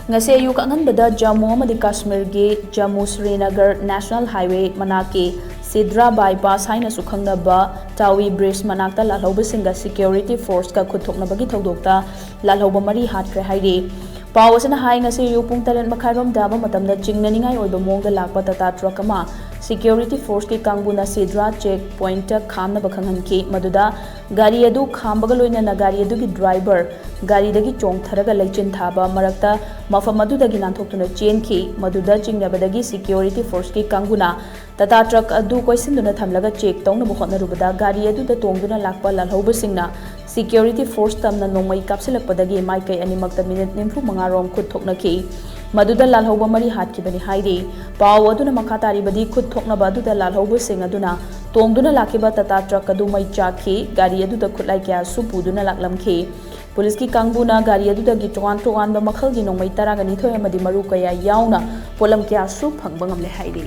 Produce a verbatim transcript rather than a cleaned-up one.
ꯉꯁꯤ ꯑꯌꯨꯛ ꯑꯉꯟꯕꯗ ꯖꯝꯃꯨ ꯑꯃꯗꯤ ꯀꯥꯁꯃꯤꯔꯒꯤ ꯖꯝꯃꯨ ꯁ꯭ꯔꯤꯅꯒꯔ ꯅꯦꯁꯅꯦꯜ ꯍꯥꯏꯋꯦ ꯃꯅꯥꯛꯀꯤ ꯁꯤꯗ꯭ꯔꯥ ꯕꯥꯏꯄꯥꯁ ꯍꯥꯏꯅꯁꯨ ꯈꯪꯅꯕ ꯇꯥꯋꯤ ꯕ꯭ꯔꯤꯖ ꯃꯅꯥꯛꯇ ꯂꯥꯜꯍꯧꯕꯁꯤꯡꯒ ꯁꯤꯀ꯭ꯌꯣꯔꯤꯇꯤ ꯐꯣꯔꯁꯀ ꯈꯨꯠ ꯊꯣꯛꯅꯕꯒꯤ ꯊꯧꯗꯣꯛꯇ ꯂꯥꯜꯍꯧꯕ ꯃꯔꯤ ꯍꯥꯠꯈ꯭ꯔꯦ ꯍꯥꯏꯔꯤ꯫ ꯄꯥꯎ ꯑꯁꯤꯅ ꯍꯥꯏ, ꯉꯁꯤ ꯑꯌꯨꯛ ꯄꯨꯡ ꯇꯔꯦꯠ ꯃꯈꯥꯏꯔꯣꯝ ꯇꯥꯕ ꯃꯇꯝꯗ ꯆꯤꯡꯅꯅꯤꯡꯉꯥꯏ ꯑꯣꯏꯕ ꯃꯑꯣꯡꯗ ꯂꯥꯛꯄ ꯇꯥꯇꯥ ꯇ꯭ꯔꯛ ꯑꯃ ꯁꯤꯀ꯭ꯌꯣꯔꯤꯇꯤ ꯐꯣꯔꯁꯀꯤ ꯀꯥꯡꯕꯨꯅ ꯁꯤꯗ꯭ꯔꯥ ꯆꯦꯛ ꯄꯣꯏꯟꯠꯇ ꯈꯥꯝꯅꯕ ꯈꯪꯍꯟꯈꯤ꯫ ꯃꯗꯨꯗ ꯒꯥꯔꯤ ꯑꯗꯨ ꯈꯥꯝꯕꯒ ꯂꯣꯏꯅꯅ ꯒꯥꯔꯤ ꯑꯗꯨꯒꯤ ꯗ꯭ꯔꯥꯏꯚꯔ ꯒꯥꯔꯤꯗꯒꯤ ꯆꯣꯡꯊꯔꯒ ꯂꯩꯆꯤꯟ ꯊꯥꯕ ꯃꯔꯛꯇ ꯃꯐꯝ ꯑꯗꯨꯗꯒꯤ ꯅꯥꯟꯊꯣꯛꯇꯨꯅ ꯆꯦꯟꯈꯤ꯫ ꯃꯗꯨꯗ ꯆꯤꯡꯅꯕꯗꯒꯤ ꯁꯤꯀ꯭ꯌꯣꯔꯤꯇꯤ ꯐꯣꯔꯁꯀꯤ ꯀꯥꯡꯕꯨꯅ ꯇꯥꯇꯥ ꯇ꯭ꯔꯛ ꯑꯗꯨ ꯀꯣꯏꯁꯤꯟꯗꯨꯅ ꯊꯝꯂꯒ ꯆꯦꯛ ꯇꯧꯅꯕ ꯍꯣꯠꯅꯔꯨꯕꯗ ꯒꯥꯔꯤ ꯑꯗꯨꯗ ꯇꯣꯡꯗꯨꯅ ꯂꯥꯛꯄ ꯂꯥꯜꯍꯧꯕꯁꯤꯡꯅ ꯁꯤꯀ꯭ꯌꯣꯔꯤꯇꯤ ꯐꯣꯔꯁ ꯇꯝꯅ ꯅꯣꯡꯃꯩ ꯀꯥꯞꯁꯤꯜꯂꯛꯄꯗꯒꯤ ꯃꯥꯏꯀꯩ ꯑꯅꯤꯃꯛꯇ ꯃꯤꯅꯤꯠ ꯅꯤꯐꯨ ꯃꯉꯥ ꯔꯣꯝ ꯈꯨꯠ ꯊꯣꯛꯅꯈꯤ꯫ ꯃꯗꯨꯗ ꯂꯥꯜꯍꯧꯕ ꯃꯔꯤ ꯍꯥꯠꯈꯤꯕꯅꯤ ꯍꯥꯏꯔꯤ꯫ ꯄꯥꯎ ꯑꯗꯨꯅ ꯃꯈꯥ ꯇꯥꯔꯤꯕꯗꯤ, ꯈꯨꯠ ꯊꯣꯛꯅꯕ ꯑꯗꯨꯗ ꯂꯥꯜꯍꯧꯕꯁꯤꯡ ꯑꯗꯨꯅ ꯇꯣꯡꯗꯨꯅ ꯂꯥꯛꯈꯤꯕ ꯇꯥꯇꯥ ꯇ꯭ꯔꯛ ꯑꯗꯨ ꯃꯩ ꯆꯥꯛꯈꯤ꯫ ꯒꯥꯔꯤ ꯑꯗꯨꯗ ꯈꯨꯠꯂꯥꯏ ꯀꯌꯥꯁꯨ ꯄꯨꯗꯨꯅ ꯂꯥꯛꯂꯝꯈꯤ꯫ ꯄꯨꯂꯤꯁꯀꯤ ꯀꯥꯡꯕꯨꯅ ꯒꯥꯔꯤ ꯑꯗꯨꯗꯒꯤ ꯇꯣꯉꯥꯟ ꯇꯣꯉꯥꯟꯕ ꯃꯈꯜꯒꯤ ꯅꯣꯡꯃꯩ ꯇꯔꯥꯒ ꯅꯤꯊꯣꯏ ꯑꯃꯗꯤ ꯃꯔꯨ ꯀꯌꯥ ꯌꯥꯎꯅ ꯄꯣꯠꯂꯝ ꯀꯌꯥꯁꯨ ꯐꯪꯕ ꯉꯝꯂꯦ ꯍꯥꯏꯔꯤ꯫